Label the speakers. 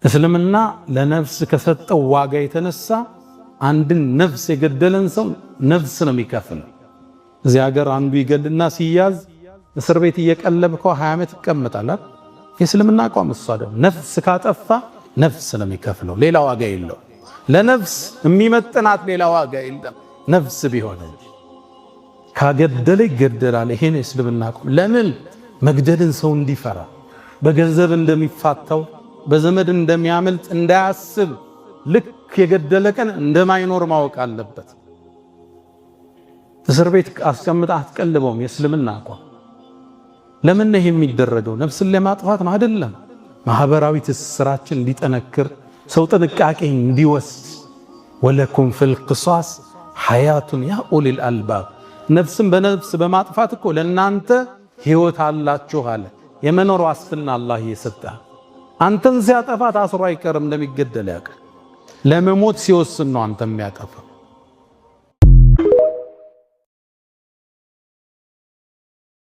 Speaker 1: እስልምና ለነፍስ ከሰጠው ዋጋ የተነሳ አንድን ነፍስ የገደለን ሰው ነፍስ ነው የሚከፍለው። እዚህ ሀገር አንዱ ይገልና ሲያዝ እስር ቤት እየቀለብከው 20 ዓመት ይቀመጣል። የእስልምና አቋም እሱ አይደለም። ነፍስ ካጠፋ ነፍስ ነው የሚከፍለው፣ ሌላ ዋጋ የለው። ለነፍስ የሚመጥናት ሌላ ዋጋ የለም። ነፍስ ቢሆን እንጂ ካገደለ ይገደላል። ይሄን የእስልምና አቋም። ለምን መግደልን ሰው እንዲፈራ፣ በገንዘብ እንደሚፋታው፣ በዘመድ እንደሚያመልጥ እንዳያስብ፣ ልክ የገደለ ቀን እንደማይኖር ማወቅ አለበት። እስር ቤት አስቀምጣ አትቀልበውም። የእስልምና አቋም ለምን ነው የሚደረገው? ነፍስን ለማጥፋት ነው አይደለም። ማህበራዊ ትስስራችን እንዲጠነክር፣ ሰው ጥንቃቄ እንዲወስድ፣ ولكم في القصاص حياة يا أولي الألباب፣ ነፍስን በነፍስ በማጥፋት እኮ ለእናንተ ህይወት አላችሁ አለ። የመኖር ዋስትና አላህ እየሰጠ፣ አንተን ሲያጠፋ ታስሮ አይቀርም፣ እንደሚገደል ያውቃል። ለመሞት ሲወስን ነው አንተ የሚያጠፋ።